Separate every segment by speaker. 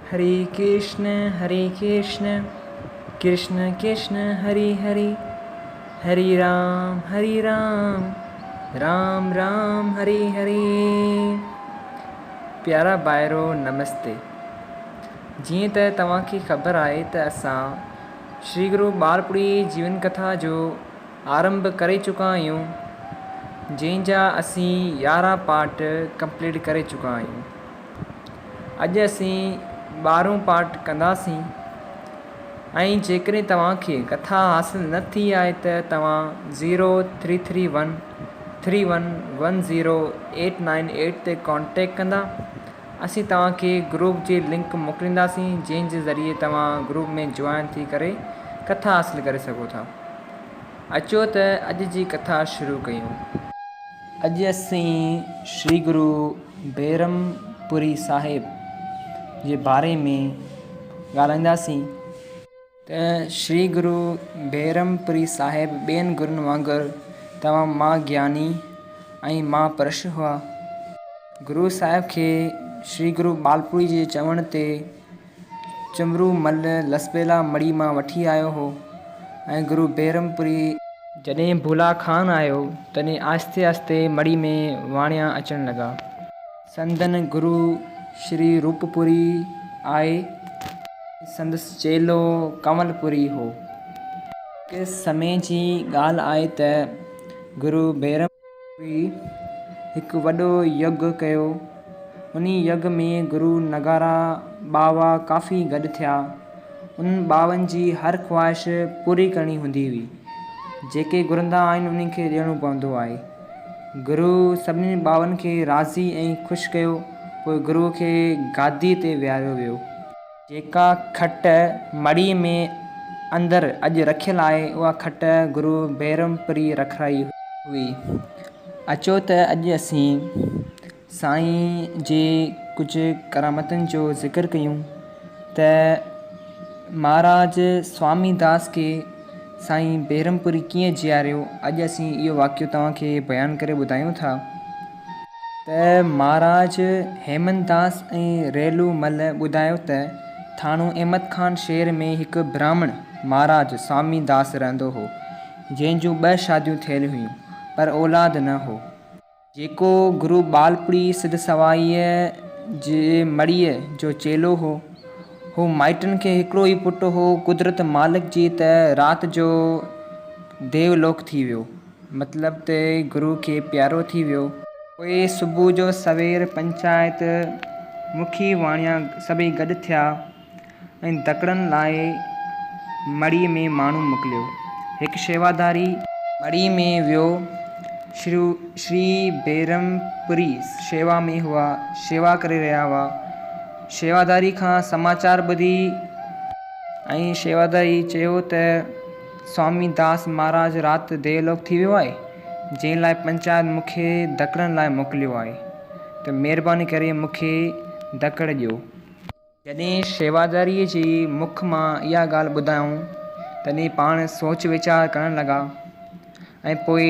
Speaker 1: هري ڪرشن هري ڪرشن ڪرشن ڪرشن هري هري هري رام هري رام رام رام هري هري. پيارا ڀائرو نمستي. جيئن ته توهان کي خبر آهي ته اسان شري گرو ٻالپڙي جيون ڪٿا جو آرنڀ ڪري چڪا آهيون جنهن جا اسين 11 پارٽ ڪمپليٽ ڪري چڪا آهيون. اڄ اسين ٻارهون پارٽ ڪنداسين ۽ جيڪڏهن توهان کي ڪٿا حاصل نه ٿي آهي ته توهان zero three three one three one one zero eight nine eight تي ڪانٽيڪٽ ڪندا. اسين توهان کي گروپ جي لنڪ موڪلينداسين جنهن جي ذريعي توهان گروپ ۾ جوائن ٿي ڪري ڪٿا حاصل ڪري سگهو ٿا. اچو ته اڄ جي ڪٿا شروع ڪيون. اڄ اسين شري گرو بيرم پوري صاحب جي باري ۾ ڳالهائينداسين. ته شري گرو بيرم پوري صاحب ٻين گرن وانگر تمام مها گياني ۽ مها پرش هئا. گرو صاحب کي شري گرو ٻالپوري جي چوڻ تي چمرو مل لسٻيلا مڙهي مان وٺي آيو هو ۽ گرو بيرم پوري. جڏهن ڀولا خان آيو، تڏهن آهستي آهستي مڙهي ۾ واڻيا اچڻ لڳا. سندن گرو شري روپ پوري آهي. سندس چيلو ڪنول پوري هو. هڪ سمي جي ڳالهه آهي ته گرو بيرم پوري هڪ وڏو يگ ڪيو. انهي يگ ۾ گرو نغارا ٻاوا ڪافي گڏ ٿيا. انهن ٻاون جي هر خواهش پوري ڪرڻي هوندي هئي. جيڪي گهرندا آهن انهن کي ڏيڻو پوندو آهي. گرو سڀني ٻاون کي راضي ۽ خوش ڪيو. پوء گروء کي گاديء تي ويهاريو ويو. جيڪا کٽ مڙهيء ۾ اندر اڄ رکيل آهي، اها کٽ گرو بيرمپريء رکرائي هئي. اچو ته اڄ اسين سائين جي ڪجهه ڪرامتن جو ذڪر ڪيون ته مهاراج سوامي داس کي سائين بيرمپوري ڪيئن جياريو اڄ اسين اهو واقعو توهان کي بيان ڪري ٻڌايون ٿا ته مهاراج هيمن داس ۽ ريلو مل ٻڌايو ته ٿاڻو احمد خان شهر ۾ هڪ براهمڻ مهاراج سوامي داس رهندو هو جنهن جون ٻه شاديون ٿيل هيون پر اولاد نه هو. جيڪو گرو ٻالپڙي سڌ سوائيء جي مڙهيء جو چيلو هو. هو مائٽن کي هڪڙو ئي پٽ هو. قدرت مالڪ جي ته رات جو ديو لوڪ ٿي ويو. مطلب ته گرو کي پيارو ٿي ويو. پوء صبح جو سوير پنچائت مکي واڻيا سڀئي گڏ ٿيا. ۽ دڪڙن لاء مڙهيء ۾ ماڻهو موڪليو. هڪ شيواداري. مڙهيء ۾ ويو. شري بيرمپوري شيوا ۾ هئا، شيوا ڪري رهيا هئا. شيواداري کان سماچار ٻڌي. ۽ شيواداري چيو ته سوامي داس مهاراج رات ديولوڪ ٿي ويو آهي، جنهن لاء پنچائت مون کي دڪڙن لاء موڪليو آهي ته مهرباني ڪري مون کي دڪڙ ڏيو. جڏهن شيواداريء جي مک مان اها ڳالهه ٻڌائون، تڏهن پاڻ سوچ ويچار ڪرڻ لڳا ۽ پوء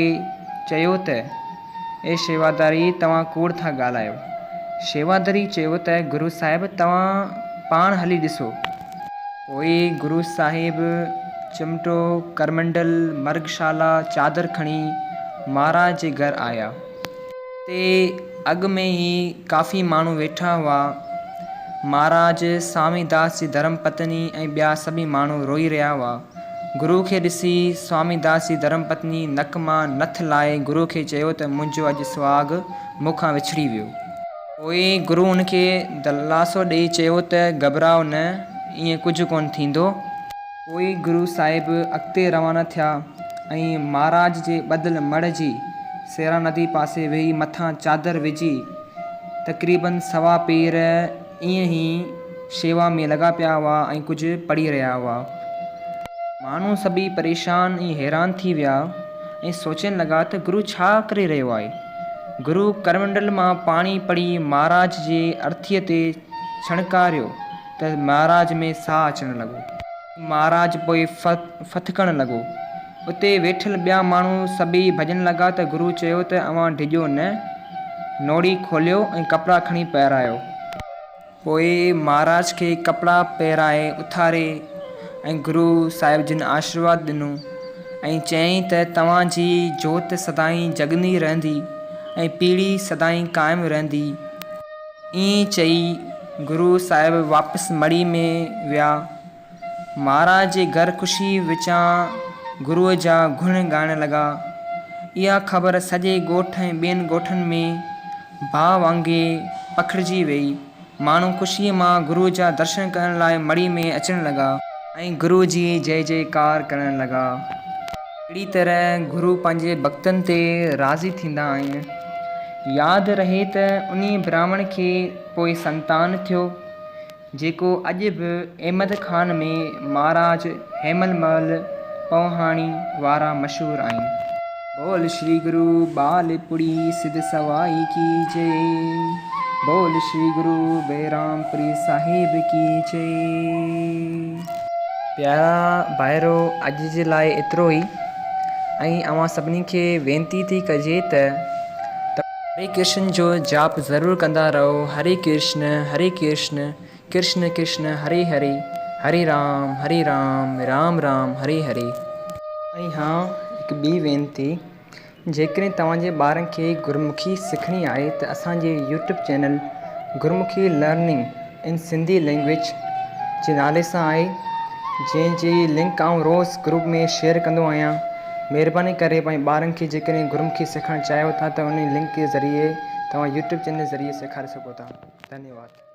Speaker 1: چيو ته، اي شيواداري توهان ڪوڙ ٿا ڳالهايو. شيواداري چيو ته، گرو صاحب توهان پاڻ هلي ڏسو. پوء گرو صاحب چمٽو، ڪرمنڊل، مرگشالا، چادر کڻي مهاراج جي گهر آيا. اتي اڳ ۾ ئي ڪافي ماڻهو ويٺا هئا. مهاراج سوامي داس جي ڌرم پتني ۽ ٻيا سڀئي ماڻهو روئي رهيا هئا. گرو کي ڏسي سوامي داس جي ڌرم پتني نڪ مان نٿ لاهي گرو کي چيو ته منهنجو اڄ سهاڳ مون کان وڇڙي ويو. پوء گرو هن کي دلاسو ڏيئي چيو ته گهٻراء نه، ائين ڪجهه ڪونه ٿيندو. پوء گرو صاحب اڳتي روانا ٿيا ۽ مهاراج جي ٻڌل مڙهه جي سيرا ندي پاسي ويهي مٿان چادر وجهي تقريباً سوا پير ائين ئي شيوا ۾ لڳا پيا هئا ۽ ڪجهه پڙهي رهيا هئا. ماڻهو سڀئي پريشان ۽ حيران ٿي ويا ۽ سوچڻ لڳا ته گرو ڇا ڪري رهيو آهي؟ گرو ڪرمنڊل مان پاڻي پڙهي مهاراج جي ارٿيء تي ڇڻڪاريو ته مهاراج ۾ ساهه اچڻ لڳو. مهاراج پوء ڦٿڪڻ لڳو. اتي ويٺل ٻيا ماڻهو سڀيئي ڀڄڻ لڳا ته گرو چيو ته اوهان ڊڄو نه، نوڙي کوليو ۽ ڪپڙا کڻي پهرايو. پوء مهاراج کي ڪپڙا پهرائي اٿاري ۽ گرو صاحب جن آشرواد ڏنو ۽ چيائين ته توهان جي جوت سدائين جڳندي رهندي ۽ پيڙهي سدائين قائم رهندي. ائين چئي گرو صاحب واپس مڙهي ۾ ويا. مهاراج جي گهر خوشيء وچان گروء جا گڻ ڳائڻ لڳا. اها خبر سڄي ڳوٺ ۽ ٻين ڳوٺن ۾ باهه وانگي پکڙجي ويئي. ماڻهو خوشيء مان گروء جا درشن ڪرڻ لاء مڙهي ۾ اچڻ لڳا. ۽ گروء جي جئه جئڪار ڪرڻ لڳا. اهڙي طرح گرو پنهنجي ڀڳتن تي راضي ٿيندا آهن. ياد رهي ته انهيء براهمڻ کي پوء سنتان ٿيو. جيڪو اڄ به احمد خان ۾ مهاراج هيمل محل پوهاڻي وارا مشهور آهن. بول شري گرو بال پڙي سڌ سوائي ڪي جي بول شري گرو بيرام پوري صاحب ڪي جي. پيارا ڀائرو اڄ جي لاء ايترو ئي ۽ اوهان سڀني کي وينتي ٿي ڪجي ته. هري ڪرشن جو جاپ ضرور ڪندا رهو هري ڪرشن هري ڪرشن ڪرشن ڪرشن هري هري هري رام هري رام رام رام هري هري. ۽ ها هڪ ٻي وينتي جيڪڏهن توهان جي ٻارن کي گرمکي سکڻي آهي ته اسان جي YouTube channel Gurmukhi learning in Sindhi language جي نالي سان آهي جنهن جي لنڪ آئون روز گروپ ۾ شيئر ڪندو آهيان مهرباني ڪري پنهنجي ٻارن کي جيڪڏهن گرمکي سکڻ چاهيو ٿا ته ان لنڪ جي ذريعي توهان يوٽيوب چينل ذريعي سيکاري سگهو ٿا ڌنيواد.